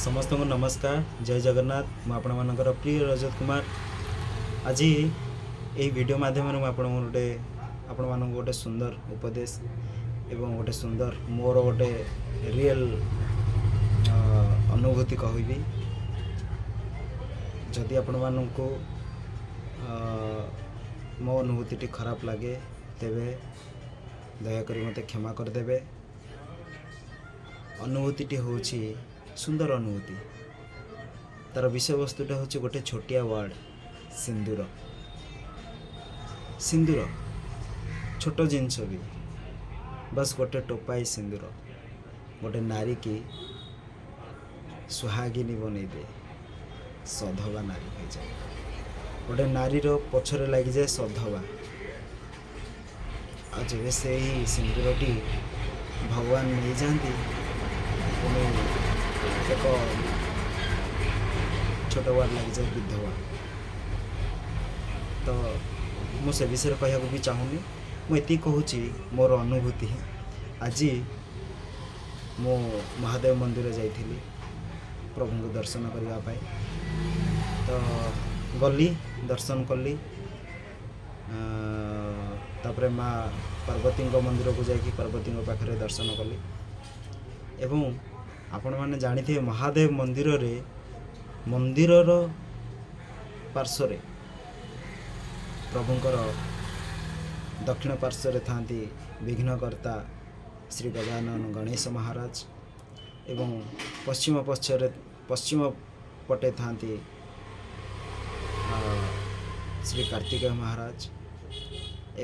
ସମସ୍ତଙ୍କୁ ନମସ୍କାର, ଜୟ ଜଗନ୍ନାଥ। ମୁଁ ଆପଣମାନଙ୍କର ପ୍ରିୟ ରଜତ କୁମାର। ଆଜି ଏହି ଭିଡ଼ିଓ ମାଧ୍ୟମରେ ମୁଁ ଆପଣମାନଙ୍କୁ ଗୋଟେ ସୁନ୍ଦର ଉପଦେଶ ଏବଂ ଗୋଟେ ସୁନ୍ଦର ମୋର ଗୋଟେ ରିଏଲ୍ ଅନୁଭୂତି କହିବି। ଯଦି ଆପଣମାନଙ୍କୁ ମୋ ଅନୁଭୂତିଟି ଖରାପ ଲାଗେ, ତେବେ ଦୟାକରି ମୋତେ କ୍ଷମା କରିଦେବେ। ଅନୁଭୂତିଟି ହେଉଛି ସୁନ୍ଦର ଅନୁଭୂତି। ତାର ବିଷୟବସ୍ତୁଟା ହେଉଛି ଗୋଟେ ଛୋଟିଆ ୱାର୍ଡ଼, ସିନ୍ଦୁର। ସିନ୍ଦୁର ଛୋଟ ଜିନିଷ ବି, ବାସ୍ ଗୋଟେ ଟୋପାଏ ସିନ୍ଦୁର ଗୋଟେ ନାରୀକି ସୁହାଗିନୀ ବନେଇ ଦିଏ, ସଧବା ନାରୀ ହୋଇଯାଏ। ଗୋଟେ ନାରୀର ପଛରେ ଲାଗିଯାଏ ସଧବା। ଆଉ ଯେବେ ସେଇ ସିନ୍ଦୁରଟି ଭଗବାନ ନେଇଯାଆନ୍ତି, ପୁଣି ଏକ ଛୋଟ ୱାର୍ଡ଼ ଲାଗିଯାଏ, ବିଧବା। ତ ମୁଁ ସେ ବିଷୟରେ କହିବାକୁ ବି ଚାହୁଁନି। ମୁଁ ଏତିକି କହୁଛି, ମୋର ଅନୁଭୂତି। ଆଜି ମୁଁ ମହାଦେବ ମନ୍ଦିର ଯାଇଥିଲି ପ୍ରଭୁଙ୍କୁ ଦର୍ଶନ କରିବା ପାଇଁ। ତ ଗଲି, ଦର୍ଶନ କଲି। ତାପରେ ମା ପାର୍ବତୀଙ୍କ ମନ୍ଦିରକୁ ଯାଇକି ପାର୍ବତୀଙ୍କ ପାଖରେ ଦର୍ଶନ କଲି। ଏବଂ ଆପଣମାନେ ଜାଣିଥିବେ, ମହାଦେବ ମନ୍ଦିରରେ, ମନ୍ଦିରର ପାର୍ଶ୍ୱରେ, ପ୍ରଭୁଙ୍କର ଦକ୍ଷିଣ ପାର୍ଶ୍ୱରେ ଥାନ୍ତି ବିଘ୍ନକର୍ତ୍ତା ଶ୍ରୀ ଗଜାନନ ଗଣେଶ ମହାରାଜ ଏବଂ ପଶ୍ଚିମ ପଟେ ଥାନ୍ତି ଶ୍ରୀ କାର୍ତ୍ତିକେୟ ମହାରାଜ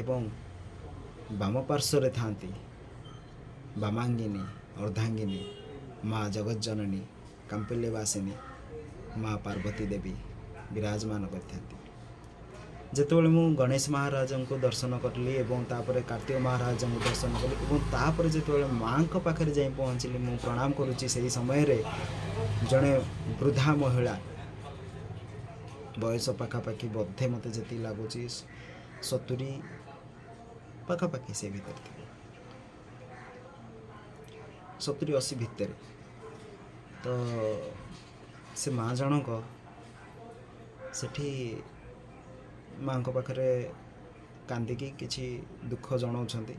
ଏବଂ ବାମ ପାର୍ଶ୍ୱରେ ଥାନ୍ତି ବାମାଙ୍ଗିନୀ, ଅର୍ଦ୍ଧାଙ୍ଗିନୀ ମା ଜଗଜ୍ଜନନୀ, କାମ୍ପଲ୍ୟବାସିନୀ ମା ପାର୍ବତୀ ଦେବୀ ବିରାଜମାନ କରିଥାନ୍ତି। ଯେତେବେଳେ ମୁଁ ଗଣେଶ ମହାରାଜଙ୍କୁ ଦର୍ଶନ କଲି ଏବଂ ତାପରେ କାର୍ତ୍ତିକ ମହାରାଜଙ୍କୁ ଦର୍ଶନ କଲି ଏବଂ ତାପରେ ଯେତେବେଳେ ମାଆଙ୍କ ପାଖରେ ଯାଇ ପହଞ୍ଚିଲି, ମୁଁ ପ୍ରଣାମ କରୁଛି, ସେହି ସମୟରେ ଜଣେ ବୃଦ୍ଧା ମହିଳା, ବୟସ ପାଖାପାଖି ବୋଧେ ମୋତେ ଯେତିକି ଲାଗୁଛି 70 ପାଖାପାଖି ସେ ଭିତରେ ଥିବ, 70-80 ଭିତରେ। ତ ସେ ମା ଜଣକ ସେଠି ମାଆଙ୍କ ପାଖରେ କାନ୍ଦିକି କିଛି ଦୁଃଖ ଜଣାଉଛନ୍ତି।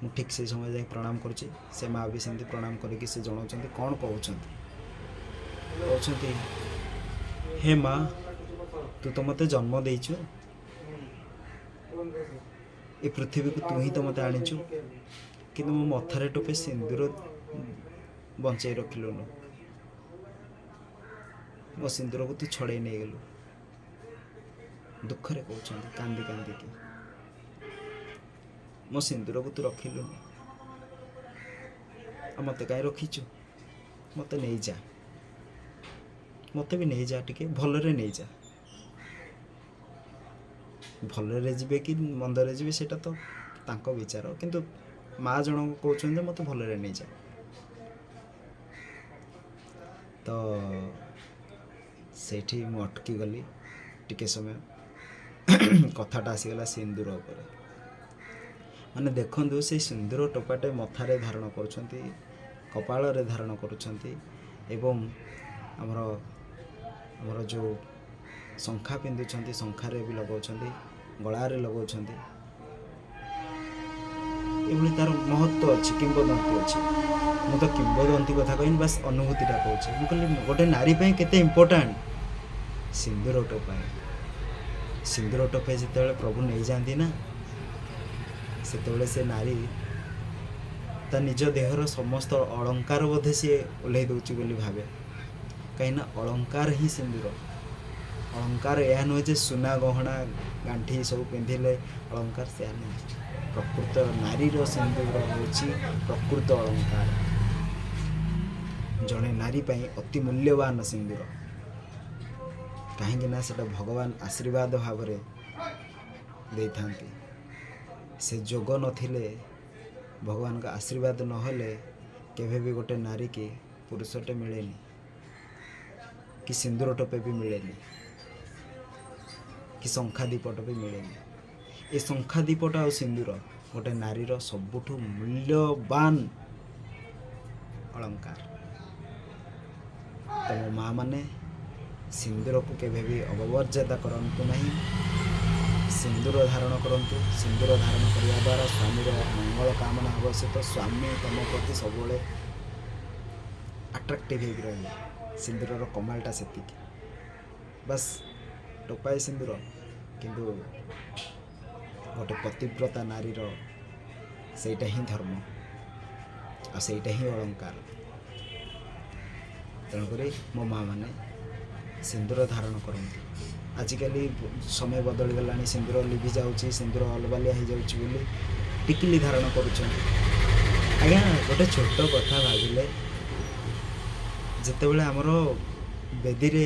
ମୁଁ ଠିକ୍ ସେଇ ସମୟରେ ଯାଇ ପ୍ରଣାମ କରୁଛି। ସେ ମା ବି ସେମିତି ପ୍ରଣାମ କରିକି ସେ ଜଣାଉଛନ୍ତି। କ'ଣ କହୁଛନ୍ତି? କହୁଛନ୍ତି, "ହେ ମା, ତୁ ତ ମୋତେ ଜନ୍ମ ଦେଇଛୁ। ଏ ପୃଥିବୀକୁ ତୁ ହିଁ ତ ମୋତେ ଆଣିଛୁ। କିନ୍ତୁ ମୋ ମଥାରେ ଟୋପେ ସିନ୍ଦୁର ବଞ୍ଚେଇ ରଖିଲୁନୁ। ମୋ ସିନ୍ଦୁରକୁ ତୁ ଛଡ଼େଇ ନେଇଗଲୁ।" ଦୁଃଖରେ କହୁଛନ୍ତି, କାନ୍ଦି କାନ୍ଦିକି, "ମୋ ସିନ୍ଦୁରକୁ ତୁ ରଖିଲୁନି, ଆଉ ମୋତେ କାହିଁ ରଖିଛୁ? ମୋତେ ନେଇଯା, ମୋତେ ବି ନେଇଯା, ଟିକେ ଭଲରେ ନେଇଯା।" ଭଲରେ ଯିବେ କି ମନ୍ଦରେ ଯିବେ, ସେଇଟା ତ ତାଙ୍କ ବିଚାର। କିନ୍ତୁ ମା ଜଣକ କହୁଛନ୍ତି ଯେ ମୋତେ ଭଲରେ ନେଇଯା। ତ ସେଇଠି ମୁଁ ଅଟକି ଗଲି ଟିକେ ସମୟ। କଥାଟା ଆସିଗଲା ସିନ୍ଦୁର ଉପରେ। ମାନେ ଦେଖନ୍ତୁ, ସେଇ ସିନ୍ଦୁର ଟୋପାଟେ ମଥାରେ ଧାରଣ କରୁଛନ୍ତି, କପାଳରେ ଧାରଣ କରୁଛନ୍ତି ଏବଂ ଆମର ଯେଉଁ ଶଙ୍ଖା ପିନ୍ଧୁଛନ୍ତି, ଶଙ୍ଖାରେ ବି ଲଗାଉଛନ୍ତି, ଗଳାରେ ଲଗାଉଛନ୍ତି। ଏଭଳି ତାର ମହତ୍ଵ ଅଛି, କିମ୍ବଦନ୍ତୀ ଅଛି। ମୁଁ ତ କିମ୍ବଦନ୍ତୀ କଥା କହିନି, ବାସ୍ ଅନୁଭୂତିଟା କହୁଛି। ମୁଁ କହିଲି, ଗୋଟେ ନାରୀ ପାଇଁ କେତେ ଇମ୍ପୋର୍ଟାଣ୍ଟ ସିନ୍ଦୁର ଟୋପାଏ। ସିନ୍ଦୁର ଟୋପେ ଯେତେବେଳେ ପ୍ରଭୁ ନେଇଯାଆନ୍ତି ନା, ସେତେବେଳେ ସେ ନାରୀ ତା ନିଜ ଦେହର ସମସ୍ତ ଅଳଙ୍କାର ବୋଧେ ସିଏ ଓହ୍ଲେଇ ଦେଉଛି ବୋଲି ଭାବେ। କାହିଁକିନା ଅଳଙ୍କାର ହିଁ ସିନ୍ଦୁର। ଅଳଙ୍କାର ଏହା ନୁହେଁ ଯେ ସୁନା ଗହଣା ଗାଣ୍ଠି ସବୁ ପିନ୍ଧିଲେ ଅଳଙ୍କାର, ସେୟା ନୁହେଁ। ପ୍ରକୃତ ନାରୀର ସିନ୍ଦୁର ହେଉଛି ପ୍ରକୃତ ଅଳଙ୍କାର। ଜଣେ ନାରୀ ପାଇଁ ଅତି ମୂଲ୍ୟବାନ ସିନ୍ଦୁର। କାହିଁକି ନା ସେଟା ଭଗବାନ ଆଶୀର୍ବାଦ ଭାବରେ ଦେଇଥାନ୍ତି। ସେ ଯୋଗ ନଥିଲେ, ଭଗବାନଙ୍କ ଆଶୀର୍ବାଦ ନହେଲେ କେବେ ବି ଗୋଟେ ନାରୀକି ପୁରୁଷଟେ ମିଳେନି କି ସିନ୍ଦୁର ଟୋପେ ବି ମିଳେନି କି ଶଙ୍ଖା ଦୀପଟ ବି ମିଳେନି। ଏ ଶଙ୍ଖା ଦୀପଟା ଆଉ ସିନ୍ଦୁର ଗୋଟେ ନାରୀର ସବୁଠୁ ମୂଲ୍ୟବାନ ଅଳଙ୍କାର। ତ ମୋ ମାଆମାନେ, ସିନ୍ଦୁରକୁ କେବେ ବି ଅବମର୍ଯ୍ୟାଦା କରନ୍ତୁ ନାହିଁ। ସିନ୍ଦୁର ଧାରଣ କରନ୍ତୁ। ସିନ୍ଦୁର ଧାରଣ କରିବା ଦ୍ୱାରା ସ୍ୱାମୀର ମଙ୍ଗଳ କାମନା ହେବ ସହିତ ସ୍ୱାମୀ ତୁମ ପ୍ରତି ସବୁବେଳେ ଆଟ୍ରାକ୍ଟିଭ୍ ହେଇକି ରହିବେ। ସିନ୍ଦୁରର କମାଲଟା ସେତିକି। ବାସ୍, ଟୋପାଏ ସିନ୍ଦୁର, କିନ୍ତୁ ଗୋଟେ ପତିବ୍ରତା ନାରୀର ସେଇଟା ହିଁ ଧର୍ମ ଆଉ ସେଇଟା ହିଁ ଅଳଙ୍କାର। ତେଣୁକରି ମୋ ମା' ମାନେ, ସିନ୍ଦୁର ଧାରଣ କରନ୍ତୁ। ଆଜିକାଲି ସମୟ ବଦଳିଗଲାଣି, ସିନ୍ଦୁର ଲିଭି ଯାଉଛି, ସିନ୍ଦୁର ଅଲବାଲିଆ ହେଇଯାଉଛି ବୋଲି ଟିକିଲି ଧାରଣ କରୁଛନ୍ତି। ଆଜ୍ଞା, ଗୋଟେ ଛୋଟ କଥା ଭାବିଲେ, ଯେତେବେଳେ ଆମର ବେଦୀରେ,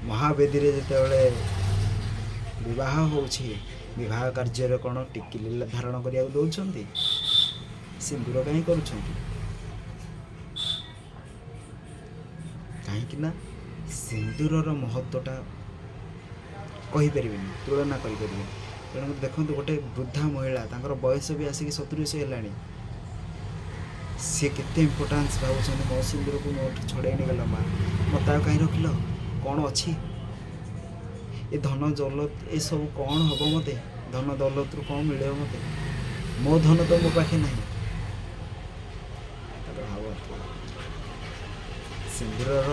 ମହାବେଦୀରେ ଯେତେବେଳେ ବିବାହ ହେଉଛି, ବିବାହ କାର୍ଯ୍ୟରେ କ'ଣ ଟିକିଲି ଧାରଣ କରିବାକୁ ଦେଉଛନ୍ତି? ସିନ୍ଦୁର କାହିଁ କରୁଛନ୍ତି? କାହିଁକି ନା ସିନ୍ଦୁରର ମହତ୍ତ୍ୱଟା କହିପାରିବେନି, ତୁଳନା କରିପାରିବେନି। ତେଣୁ ଦେଖନ୍ତୁ, ଗୋଟେ ବୃଦ୍ଧା ମହିଳା, ତାଙ୍କର ବୟସ ବି ଆସିକି 70 ହେଲାଣି, ସିଏ କେତେ ଇମ୍ପୋର୍ଟାନ୍ସ ଭାବୁଛନ୍ତି, ମୋ ସିନ୍ଦୁରକୁ ମୋଠୁ ଛଡ଼େଇ ନେଇଗଲ ମା, ମୋତେ ଆଉ କାହିଁ ରଖିଲ? କ'ଣ ଅଛି ଏ ଧନ ଦୌଲତ, ଏସବୁ କ'ଣ ହେବ ମୋତେ? ଧନ ଦୌଲତରୁ କ'ଣ ମିଳିବ ମୋତେ? ମୋ ଧନ ତ ମୋ ପାଖେ ନାହିଁ। ତାହେଲେ ଭାବନ୍ତୁ, ସିନ୍ଦୁରର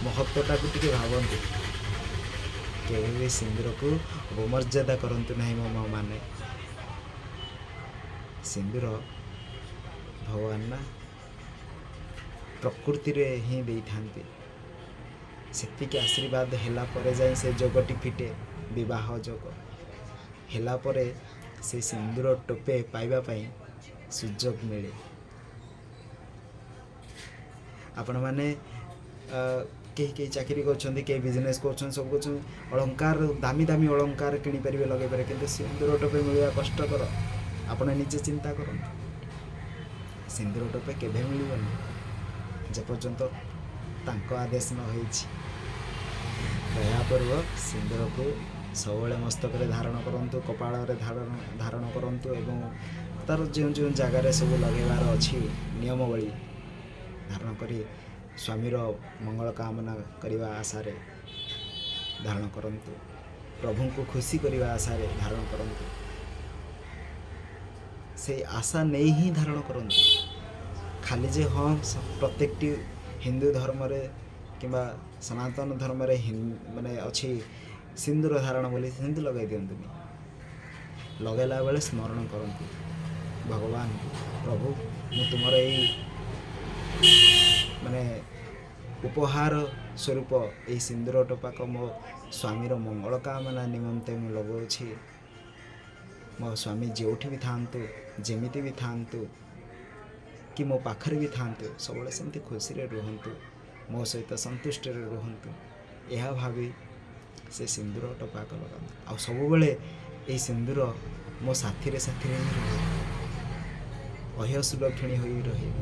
ମହତ୍ତ୍ୱଟାକୁ ଟିକେ ଭାବନ୍ତୁ। କେବେ ବି ସିନ୍ଦୁରକୁ ଅବମର୍ଯ୍ୟାଦା କରନ୍ତୁ ନାହିଁ ମୋ ମା ମାନେ। ସିନ୍ଦୁର ଭଗବାନ ନା ପ୍ରକୃତିରେ ହିଁ ଦେଇଥାନ୍ତି। ସେତିକି ଆଶୀର୍ବାଦ ହେଲା ପରେ ଯାଇ ସେ ଯୋଗଟି ଫିଟେ। ବିବାହ ଯୋଗ ହେଲା ପରେ ସେ ସିନ୍ଦୁର ଟୋପେ ପାଇବା ପାଇଁ ସୁଯୋଗ ମିଳେ। ଆପଣମାନେ କେହି କେହି ଚାକିରି କରୁଛନ୍ତି, କେହି ବିଜନେସ୍ କରୁଛନ୍ତି, ସବୁ କରୁଛନ୍ତି। ଅଳଙ୍କାର, ଦାମୀ ଦାମୀ ଅଳଙ୍କାର କିଣିପାରିବେ, ଲଗାଇ ପାରିବେ, କିନ୍ତୁ ସିନ୍ଦୁର ଟୋପେ ମିଳିବା କଷ୍ଟକର। ଆପଣ ନିଜେ ଚିନ୍ତା କରନ୍ତୁ, ସିନ୍ଦୁର ଟୋପେ କେବେ ମିଳିବନି ଯେପର୍ଯ୍ୟନ୍ତ ତାଙ୍କ ଆଦେଶ ନ ହେଇଛି। ଦୟାପୂର୍ବ ସିନ୍ଦୁରକୁ ସବୁବେଳେ ମସ୍ତକରେ ଧାରଣ କରନ୍ତୁ, କପାଳରେ ଧାରଣ କରନ୍ତୁ ଏବଂ ତା'ର ଯେଉଁ ଯେଉଁ ଜାଗାରେ ସବୁ ଲଗାଇବାର ଅଛି ନିୟମାବଳୀ ଧାରଣ କରି ସ୍ୱାମୀର ମଙ୍ଗଳ କାମନା କରିବା ଆଶାରେ ଧାରଣ କରନ୍ତୁ, ପ୍ରଭୁଙ୍କୁ ଖୁସି କରିବା ଆଶାରେ ଧାରଣ କରନ୍ତୁ। ସେଇ ଆଶା ନେଇ ହିଁ ଧାରଣ କରନ୍ତୁ। ଖାଲି ଯେ ହଁ, ପ୍ରତ୍ୟେକଟି ହିନ୍ଦୁ ଧର୍ମରେ କିମ୍ବା ସନାତନ ଧର୍ମରେ ମାନେ ଅଛି ସିନ୍ଦୁର ଧାରଣ ବୋଲି ସେମିତି ଲଗାଇ ଦିଅନ୍ତୁନି। ଲଗାଇଲା ବେଳେ ସ୍ମରଣ କରନ୍ତୁ ଭଗବାନଙ୍କୁ, ପ୍ରଭୁ, ମୁଁ ତୁମର ଏଇ ମାନେ ଉପହାର ସ୍ୱରୂପ ଏଇ ସିନ୍ଦୁର ଟୋପାକ ମୋ ସ୍ୱାମୀର ମଙ୍ଗଳ କାମନା ନିମନ୍ତେ ମୁଁ ଲଗାଉଛି। ମୋ ସ୍ୱାମୀ ଯେଉଁଠି ବି ଥାଆନ୍ତୁ, ଯେମିତି ବି ଥାଆନ୍ତୁ କି ମୋ ପାଖରେ ବି ଥାଆନ୍ତୁ, ସବୁବେଳେ ସେମିତି ଖୁସିରେ ରୁହନ୍ତୁ, ମୋ ସହିତ ସନ୍ତୁଷ୍ଟରେ ରୁହନ୍ତୁ, ଏହା ଭାବି ସେ ସିନ୍ଦୁର ଟୋପାକ ଲଗାନ୍ତୁ। ଆଉ ସବୁବେଳେ ଏଇ ସିନ୍ଦୁର ମୋ ସାଥିରେ ସାଥିରେ ହିଁ ରହିବ, ଅହ୍ୟ ସୁଲକ୍ଷଣୀ ହୋଇ ରହିବ।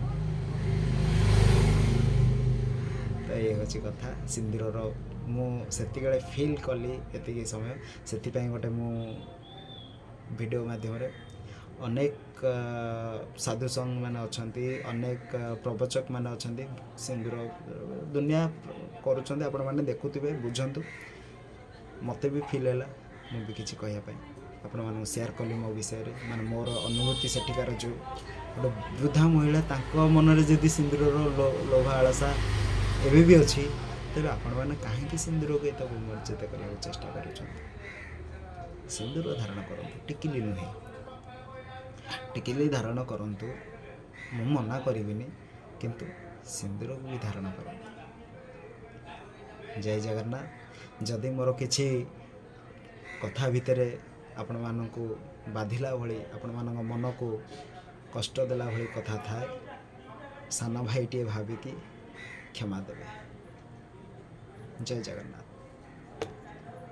ତ ଇଏ ହେଉଛି କଥା ସିନ୍ଦୁରର। ମୁଁ ସେତିକିବେଳେ ଫିଲ୍ କଲି ଏତିକି ସମୟ, ସେଥିପାଇଁ ଗୋଟେ ମୁଁ ଭିଡ଼ିଓ ମାଧ୍ୟମରେ। ଅନେକ ସାଧୁସଙ୍ଗ ମାନେ ଅଛନ୍ତି, ଅନେକ ପ୍ରବଚକ ମାନେ ଅଛନ୍ତି, ସିନ୍ଦୁର ଦୁନିଆ କରୁଛନ୍ତି, ଆପଣମାନେ ଦେଖୁଥିବେ, ବୁଝନ୍ତୁ। ମୋତେ ବି ଫିଲ୍ ହେଲା, ମୁଁ ବି କିଛି କହିବା ପାଇଁ ଆପଣମାନଙ୍କୁ ସେୟାର କଲି ମୋ ବିଷୟରେ, ମାନେ ମୋର ଅନୁଭୂତି ସେଠିକାର। ଯେଉଁ ଗୋଟେ ବୃଦ୍ଧା ମହିଳା, ତାଙ୍କ ମନରେ ଯଦି ସିନ୍ଦୁରର ଲୋଭ ଆଳସା ଏବେ ବି ଅଛି, ତେବେ ଆପଣମାନେ କାହିଁକି ସିନ୍ଦୁରକୁ ଏତେ ଅବମର୍ଯ୍ୟାଦା କରିବାକୁ ଚେଷ୍ଟା କରୁଛନ୍ତି? ସିନ୍ଦୁର ଧାରଣ କରନ୍ତୁ, ଟିକିଲି ନୁହେଁ। ଟିକିଲି ଧାରଣ କରନ୍ତୁ, ମୁଁ ମନା କରିବିନି, କିନ୍ତୁ ସିନ୍ଦୁରକୁ ବି ଧାରଣ କରନ୍ତୁ। ଜୟ ଜଗନ୍ନାଥ। ଯଦି ମୋର କିଛି କଥା ଭିତରେ ଆପଣମାନଙ୍କୁ ବାଧିଲା ଭଳି, ଆପଣମାନଙ୍କ ମନକୁ କଷ୍ଟ ଦେଲା ଭଳି କଥା ଥାଏ, ସାନ ଭାଇଟିଏ ଭାବିକି କ୍ଷମା ଦେବେ। ଜୟ ଜଗନ୍ନାଥ।